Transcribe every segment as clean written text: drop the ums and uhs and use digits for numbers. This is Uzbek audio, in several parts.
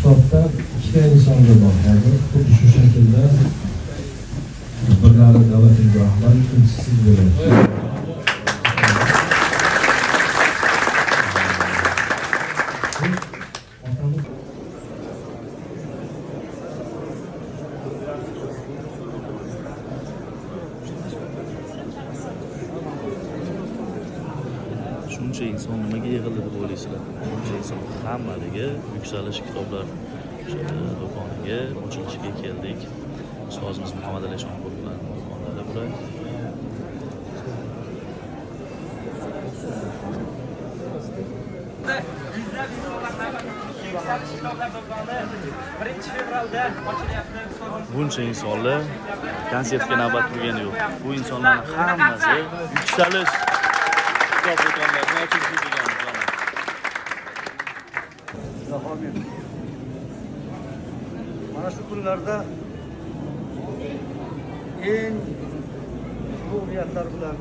Kitobdan ikkita insonga bor hozir xuddi shu shaklda, birlari davlatingiz rahbari, ikkinchisi siz bo'lyapsiz. Otamiz. Shuncha inson nimaga yig'ildi deb o'ylaysizlar? Shuncha inson hammaligi Yuksalish kitoblar do'koniga ochilishiga keldik. Ustozimiz Muhammad Ali Eshonqul bilan do'konlari bular. Yuzlab insonlar Yuksalish kitoblar do'koni 1-fevralda ochilyapti. Ustozimiz Buncha insonlar konsertga navbat turgani yo'q. Bu insonlarning hammasi Yuksalish kitob do'konlarini ochilishi deganimiz mana. Ilohim, mana shu kunlarda eng ulug' niyatlar bilan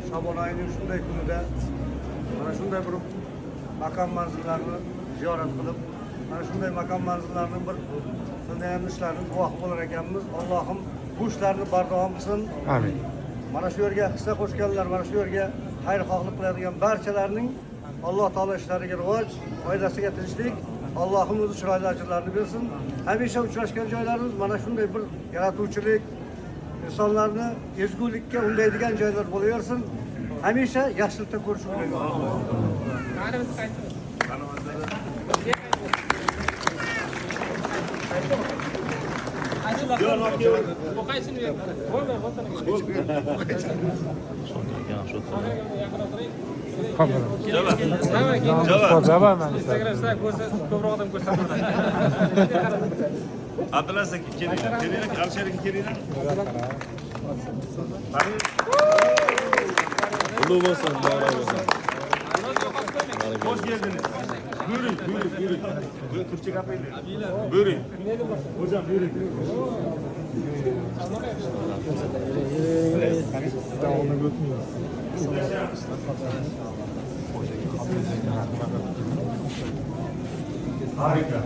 Shabon oyining shunday kunida mana shunday bir makon manzillarni ziyorat qilib, mana shunday makon manzillarni bir qilinayotgan ishlarni guvohi bo'lar ekanmiz. Allohim bu ishlarni bardavom qilsin. Amin. Mana shu yerga hissa qo'shganlar, mana shu yerga xayrixohlik qiladigan barchalarning Alloh taolo ishlariga rivoj, oilasiga tinchlik, Allohim o'zi chiroyli ajrlarni bersin. Hamisha uchrashgan joylarimiz mana shunday bir yaratuvchilik, insonlarni ezgulikka undaydigan joylar bo'laversin. Hamisha yaxshilikda ko'rishib yuravering. Shokir aka ham shu yerda. Java man. Ko'proq odam ko'rsatadi. Abdulaziz aka, kelinglar, kelinglar, Alisher aka, kelinglar. Ulug' bo'lsin, muborak bo'lsin. Xush keldiniz. Buyuring, buyuring, buyuring. Buyuring, turkcha gapiring. Buyuring. Hocam, buyuring. Harika.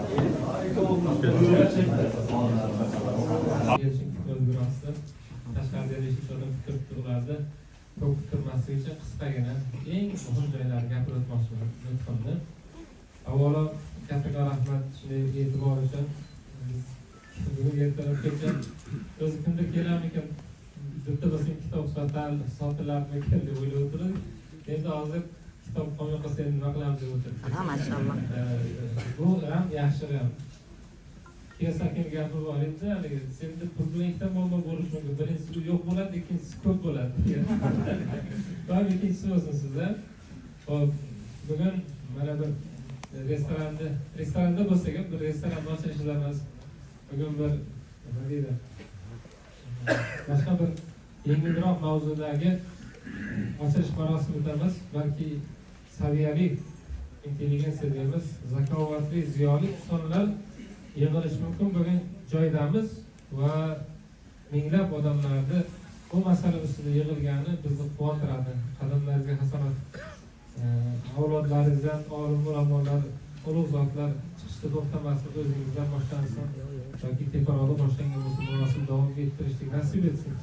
Elchin kitob byurosi tashqarida 5 odam kutib turlardi. Ko'p kuttirmaslik uchun qisqagina eng muhim joylarini gapirib o'tmoqchiman nutqimni. Avvalo kattakon rahmat shunday e'tibor uchun. Biz bugun ertalabgacha o'zi kimdir kelarmikan, bitta bo'lsa kitob sotilarmikan deb o'ylab o'tirdik. Endi hozir kitob qolmay qolsa endi nima qilamiz deb o'tiribmiz. Ha, mashalloh. Bu ham yaxshi ham. Kiyosakini gapi bor edi, haligi senda pul bilan ikkita muammo bo'lishi mumkin. Birinchisi u yo'q bo'ladi, ikkinchisi ko'p bo'ladi degan. Doim ikkinchisi bo'lsin sizda. Xo'p, bugun mana bir restoranda bo'lsak ham bir restoran ochilishida emas. Bugun bir nima deydi? Boshqa bir yengilroq mavzudagi ochilish marosimida emas, balki saviyali intelligensiya deymiz, zakovatli, ziyoli insonlar yig'ilishi mumkin bo'lgan joydamiz va minglab odamlarni bu masala ustida yig'ilgani bizni quvontiradi. Qadamlaringizga hasanat, avlodlaringizdan olim ulamolar, ulug' zotlar chiqishda to'xtamasin, o'zingizdan boshlansin yoki teparoqda boshlangan bo'lsa munosib davom ettirishlik nasib etsin.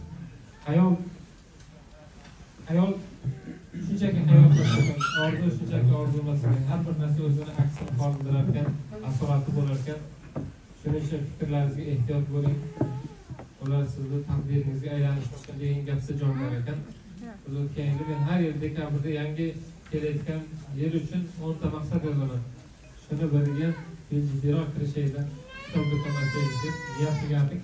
Hayol shunchaki hayol emas ekan, orzu shunchaki orzu emas ekan. Har bir narsa o'zini aksini qoldirar ekan, asorati bo'lar ekan. Shuning uchun fikrlaringizga ehtiyot bo'ling. Ular sizni taqdiringizga aylanishi mumkin degan gapda jon bor ekan. Biz o'tgan yili men har yil dekabrda yangi kelayotgan yil uchun 10 ta maqsad yozaman. Shuni biriga yil jiddiyroq kirishaylik, kitob do'kon ochaylik deb niyat qilgandik.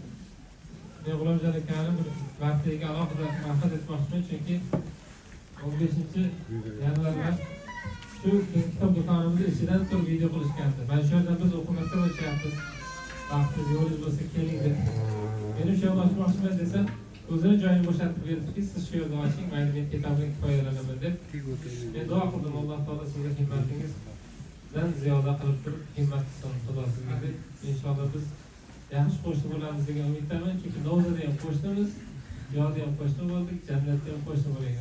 Men G'ulomjon akani bir martaga alohida ma'rifat etmoqchiman, chunki 15 yanvarda shu biz kitob do'konimizni ichidan turib video qilishgandi. Mana shu yerdan biz o'quv maktab ochyapmiz. Vaqtingiz, yo'lingiz bo'lsa keling deb. Meni shu yerda ochmoqchiman desam, o'zini joyini bo'shatib berdiki, siz shu yerda oching, mayli, men ketamdan kifoyalanaman deb. Men duo qildim, Alloh taolo sizni himmatingizdan ziyoda qilib turib, himmat qilsin Xudo sizga deb. Inshaalloh biz yaxshi qo'shni bo'lamiz degan umiddaman, chunki Novzada ham qo'shnimiz, yoqda ham qo'shni bo'ldik, jannatda ham qo'shni bo'laylik.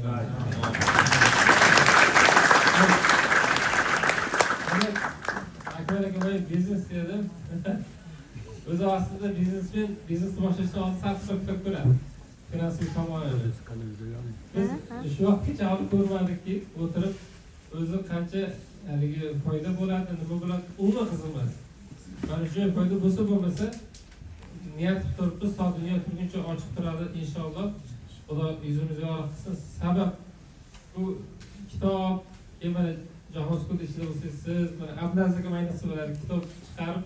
Mana Akmal aka boya biznes dedim. O'zi aslida biznesmen biznesni boshlashdan oldin sal hisob kitob ko'radi. Finansiy tomonini. Biz shu vaqtgacha hali ko'rmadikki, o'tirib o'zi qancha haligi foyda bo'ladi, nima bo'ladi, umuman qiziq emas. Mana shu foyda bo'lsa bo'lmasa niyat qilib turibmiz, to dunyo turguncha ochiq turadi inshaalloh. Xudo yuzimizni yorug' qilsin. Sabab bu kitob, mana Jahon School ichida bo'lsangiz, siz mana Abdulaziz aka ayniqsa bo'ladi, kitob chiqarib,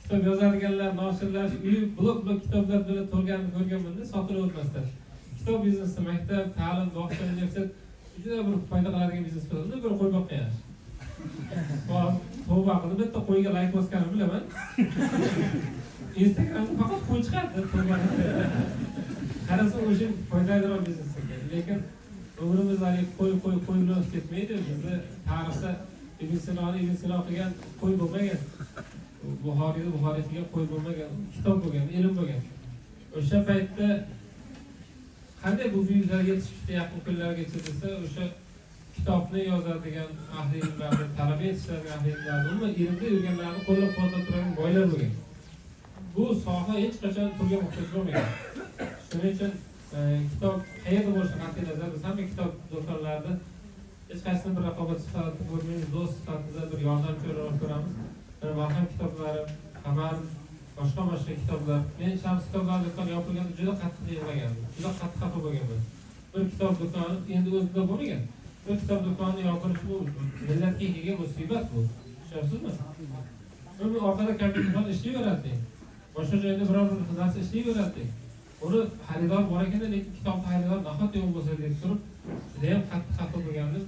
kitob yozadiganlar, noshirlar uyi blok-blok kitoblar bilan to'lganini ko'rganmanda, sotilavermasdan. Kitob biznesi, maktab, ta'lim, bog'cha, universitet juda bir foyda qiladigan biznes bo'ladi. Unda bir qo'y boqqan yaxshi. Tavba qildim, bitta qo'yga layk bosganimni bilaman. Instagramda faqat qo'y chiqadi, tavba qildim. Qarasa o'sha foydaliroq biznes ekan. Lekin umrimiz haligi qo'y qo'y qo'y bilan o'tib ketmaydi. Bizni tarixda Ibn Sinoni Ibn Sino qilgan qo'y bo'lmagan. Buxoriyni Buxoriy qilgan qo'y bo'lmagan, kitob bo'lgan, ilm bo'lgan. O'sha paytda qanday bu buyuklar yetishibdi yaqin kunlargacha desa, o'sha kitobni yozadigan ahli ilmlarni, talaba yetishtiradigan ahli ilmlarni, umuman ilmda yurganlarni qo'llab-quvvatlab turgan boylar bo'lgan. Bu soha hech qachon pulga muhtoj bo'lmagan. Shuning uchun kitob qayerda bo'lishi qat'iy nazar, biz hamma kitob do'konlarida hech qaysisini bir raqobat sifatida ko'rmaymiz, do'st sifatida bir yordamchi o'laroq ko'ramiz. Mana Malham kitoblari, Qamar, boshqa boshqa kitoblar. Men Shams kitoblar do'koni yopilganda juda qattiq yig'lagandim, juda qattiq xafa bo'lganman. Bir kitob do'koni endi o'zida bo'lmagan. Bir kitob do'koni yopilishi bu millatga kelgan musibat bu. Tushunyapsizmi? Uni orqada kompyuterlar ishlayveradi. Boshqa joyda biror bir narsa ishlayveradi. Uni xaridor bor ekanda, lekin kitobni xaridor nahot yo'q bo'lsa deb turib, juda ham qattiq xafa bo'lganmiz.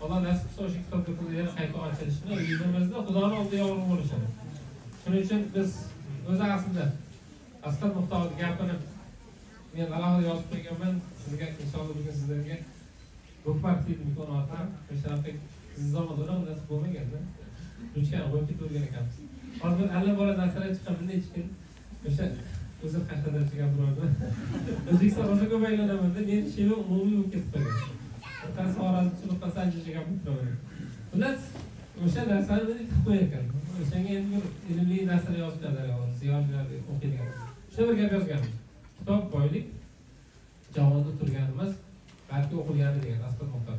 Alloh nasib qilsa o'sha kitob do'koni yana qayta ochilishini, yuzimizda Xudoni oldida yorug' bo'lishini. Shuning uchun biz o'zi aslida Asqar Muxtorning gapini men alohida yozib qo'yganman. Sizga inshaalloh bugun sizlarga bookmark deydi imkoniyatni. O'shanaqa siz zamonda unaqa narsa bo'lmaganda, ruchkani qo'yib ketavergan ekanmiz. Hozir alla bola narsalar chiqqan, bunday chiqqan. O'sha o'zi qashqadarcha gapirardi. O'zbekiston rosa ko'p aylanamanda, meni shevim umumiy bo'lib ketib qolgan. Bittasi xorazmcha, bittasi andijoncha gapirib turaman. Xullas, o'sha narsani bunday tiqib qo'yar. O'shanga endi bir ilmli narsalar yozib qo'yadilar, ziyolilar o'qiydigan. O'sha bir gap yozganmiz. Kitob boylik, javonda turgani emas, balki o'qilgani degan Asqar Muxtor.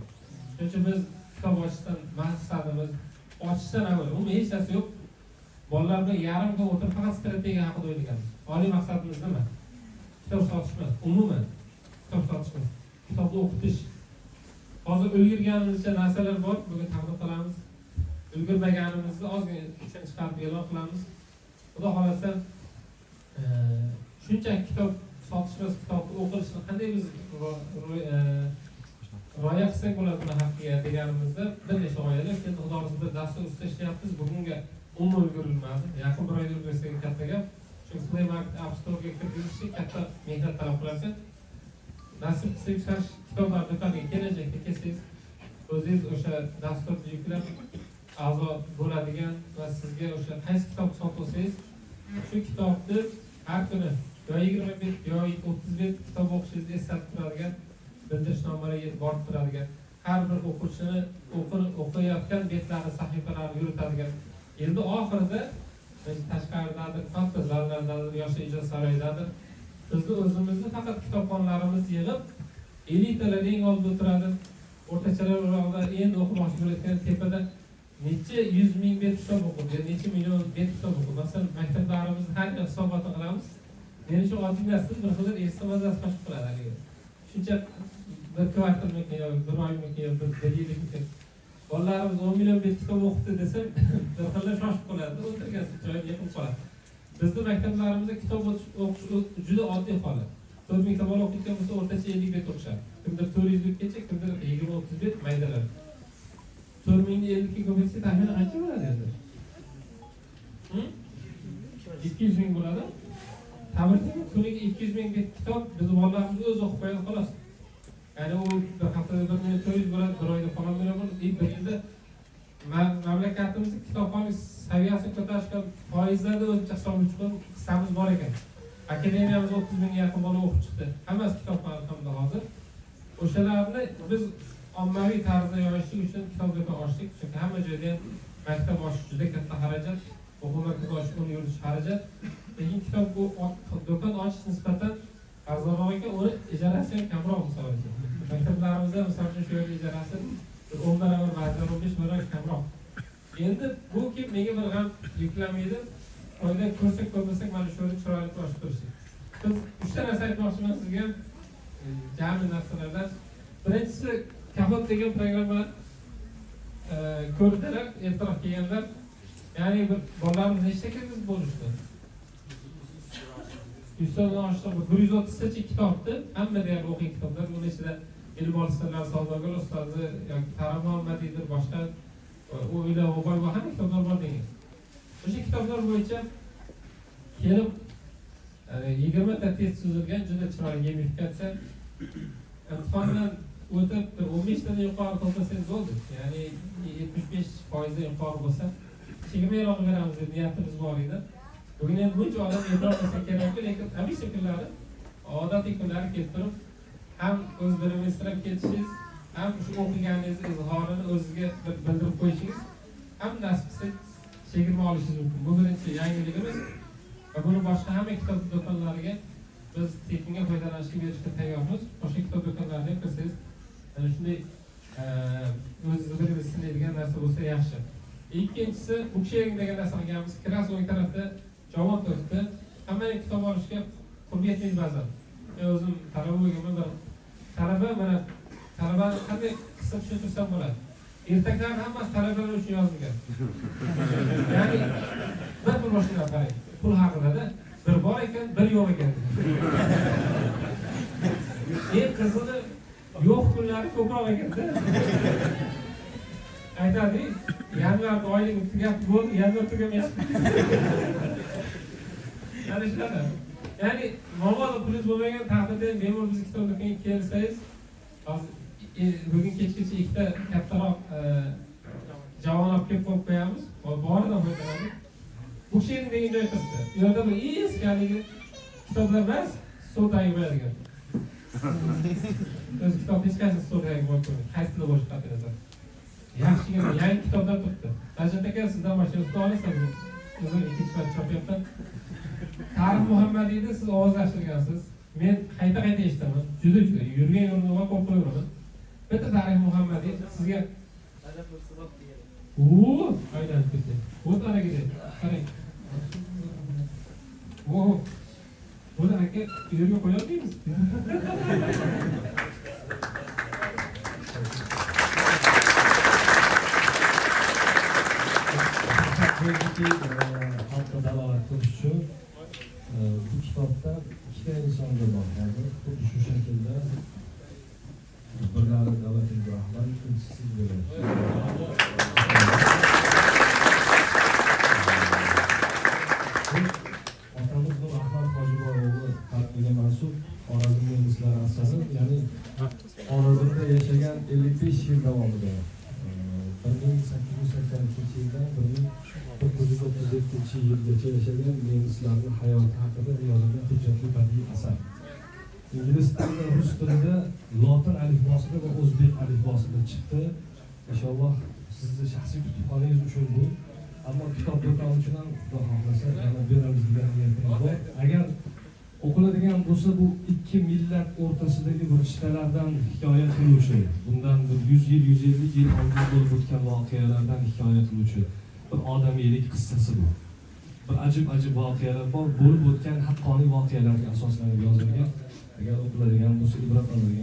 Shuning uchun biz kitob ochishdan maqsadimiz ochishdan avval umuman hech narsa yo'q. Bolalar bilan yarim kun o'tirib faqat strategiya haqida o'ylaganmiz. Oliy maqsadimiz nima? Kitob sotish emas, umuman kitob sotish emas. Kitobni o'qitish. Hozir ulgurganimizcha narsalar bor, bugun taqdim qilamiz. Ulgurmaganimizni ozgina ishdan chiqarib e'lon qilamiz. Xudo xolasa, shunchaki kitob sotish emas, kitobni o'qilishini qanday biz rioya qilsak bo'ladi buni haqqiga deganimizda bir necha g'oyalar keldi. Xudo xohlasa bir dastur ustida ishlayapmiz. Bugunga umuman ulgurilmadi. Yaqin bir oyda ulgursak katta gap. Chunki Play Market, App Store'ga kirgizishni katta mehnat talab qilar. Nasib qilsa Yuksalish kitoblar do'koniga kelajakda kelsangiz, o'zingiz o'sha dasturni yuklab a'zo bo'ladigan va sizga o'sha qaysi kitob sotib olsangiz, shu kitobni har kuni yo 20 bet, yo 30 bet kitob o'qishingizni eslatib turadigan bildirishnomalar borib turadigan, har bir o'quvchini o'qiyotgan betlarini, sahifalarini yuritadigan. Endi oxirida tashqaridadir, katta zallardadir, yoshlar ijod saroyidadir. Bizni o'zimizni faqat kitobxonlarimiz yig'ib, elitalar eng oldida o'tiradi, o'rtachalar o'rog'ida endi o'qimoqchi bo'layotgan tepada necha yuz ming bet kitob o'qidi, necha million bet kitob o'qidi. Masalan, maktablarimizni har yil hisobotini qilamiz. Men uchun oddiy narsa, bir xil eshitsa mazasi qochib qoladi haligi. Shuncha bir kvartalmikin yo bir oymikin yo bir yilmikin. Bolalarimiz 10 million bet kitob o'qidi desam, bir xillar shoshib qoladi, o'tirgan joyida yiqilib qoladi. Bizni maktablarimizda kitob o'qish juda oddiy holat. 4000 ta bola o'qiyotgan bo'lsa, o'rtacha 50 bet o'qishadi. Kimdir 400 betgacha, kimdir 20-30 bet maydalar. 4000 ni 50 ga ko'paytsa taxminan qancha bo'ladi endi? 200 ming bo'ladi. Tabriklayman, kuniga 200 ming bet kitob bizni bolalarimiz o'zi o'qib qo'yadi xolos. Ya'ni u bir haftada 1 million 400 bo'ladi, bir oyda falon million bo'ladi. Bir yilda mamlakatimizning kitobxonlik saviyasini ko'tarishga foizlarda o'zimcha hisoblab chiqqan hissamiz bor ekan. Akademiyamiz 30 mingga yaqin bola o'qib chiqdi. Hammasi kitobxon alhamdulillah hozir. O'shalarni biz ommaviy tarzda yoyishlik uchun kitob do'kon ochdik. Chunki hamma joyda ham Maktab ochish juda katta xarajat, o'quv markazi ochish, uni yuritish xarajat. Lekin kitob bu do'kon ochish nisbatan arzonroq ekan, uni ijarasi ham kamroq misol uchun. Maktablarimizda misol uchun shu yerda ijarasi 10 barobar, ba'zan 15 barobar kamroq. Endi bu ki menga bir g'am yuklamaydi. Oyda ko'rsak ko'rmasak mana shu yerda chiroyli ochib turishlik. Biz 3 ta narsa aytmoqchiman sizga, jami narsalardan. Birinchisi Kahoot degan programma ko'rdilar, ertaroq kelganlar. Ya'ni bir bolalarimiz nechta kirgizib bo'lishdi? 100 tadan oshiq, 130tacha kitobni, hamma deyarli o'qigan kitoblar, uni ichida ilm olislar, savdogar ustozi yoki Tarix Muhammadiydir, boshqa o'yla boy hamma kitoblar bor degan. O'sha kitoblar bo'yicha kelib 20 ta test tuzilgan, juda chiroyli gamifikatsiya. Imtihondan o'tib 15 tadan yuqori to'plasangiz bo'ldi. Ya'ni 75% dan yuqori bo'lsa, chegirma e'lon beramiz deb niyatimiz bor edi. Bugun endi buncha odam e'lon kerakku, lekin hamisha kunlari, odatiy kunlari kelib turib, ham o'z bilimingizni sinab ketishingiz, ham shu o'qiganingizni izhorini o'zizga bir bildirib qo'yishingiz, ham nasib qilsa chegirma olishingiz mumkin. Bu birinchi yangiligimiz va buni boshqa hamma kitob do'konlariga biz tekinga foydalanishga berishga tayyormiz. Boshqa kitob do'konlariga ham kirsangiz, ana shunday o'zingizni bilingizni sinaydigan narsa bo'lsa yaxshi. Ikkinchisi, booksharing degan narsa qilganmiz. Kirasiz, o'ng tarafda javon turibdi. Hammaning kitob olishga qurbi yetmaydi ba'zan. Men o'zim talaba bo'lganman, bir talaba mana talabani qanday qisqa tushuntirsam bo'ladi. Ertaklarni hammasi talabalar uchun yozilgan. Ya'ni bir pul boshlanadi, qarang. Pul haqida-da, bir bor ekan, bir yo'q ekan. Eng qizig'i yo'q kunlari ko'proq ekanda. Aytadi, yanvarda oyligim tugab bo'ldi, yanvar tugamayapti. Ana shunaqa. Ya'ni mabodo pulingiz bo'lmagan taqdirda ham bemalol bizni kitob do'koniga kelsangiz, hozir bugun kechgacha ikkita kattaroq javon olib kelib qo'yib qo'yamiz. Boridan foydalanib. Booksharing degan joy turibdi. U yerda bir eski haligi kitoblar emas, stol tagiga qo'yadigan. O'zi kitob hech qaysi stol tagiga qo'yib qo'ymaydi. Qaysi tilda bo'lishi qat'iy nazar. Yaxshigina yangi kitoblar turibdi. Najot aka, sizdan boshlaymiz. Xudo xohlasa o'zim ikkinchi marta chopyapman. Tarix Muhammadiyni siz ovozlashtirgansiz. Men qayta-qayta eshitaman. Juda-juda yurgan yo'limda qo'yib qo'yaveraman. Bitta Tarix Muhammadiy sizga aylanib ketdi. Вот anaga qarang. Buni aka yerga qo'ya olmaymiz. Xalqqa dalolat qilish uchun bu kitobda ikkita insonga bor hozir. Xuddi shu shaklda birlari davlatingiz rahbari, ikkinchisi siz bo'lyapsiz. Otamiz Nur Ahmad Hojiboy o'g'li qalbiga mansub Xorazm nemislar asari, ya'ni Xorazmda yashagan 55 yil davomida 1883 yildan 1937 yilgacha yashagan nemislarning hayoti haqida yozilgan hujjatli badiiy asar. Ingliz tilida, rus tilida, lotin alifbosida va o'zbek alifbosida chiqdi. Inshaalloh sizni shaxsiy kutubxonangiz uchun bu, ammo kitob do'koni uchun ham Xudo xohlasa yana beramiz degan niyatimiz bor. Agar o'qiladigan bo'lsa, bu ikki millat o'rtasidagi bir rishtalardan hikoya qiluvchi, bundan bir 100 yil, 150 yil oldin bo'lib o'tgan voqealardan hikoya qiluvchi bir odamiylik qissasi bu. Bir ajib-ajib voqealar bor, bo'lib o'tgan haqqoniy voqealarga asoslanib yozilgan. Agar o'qiladigan bo'lsa, ibrat oladigan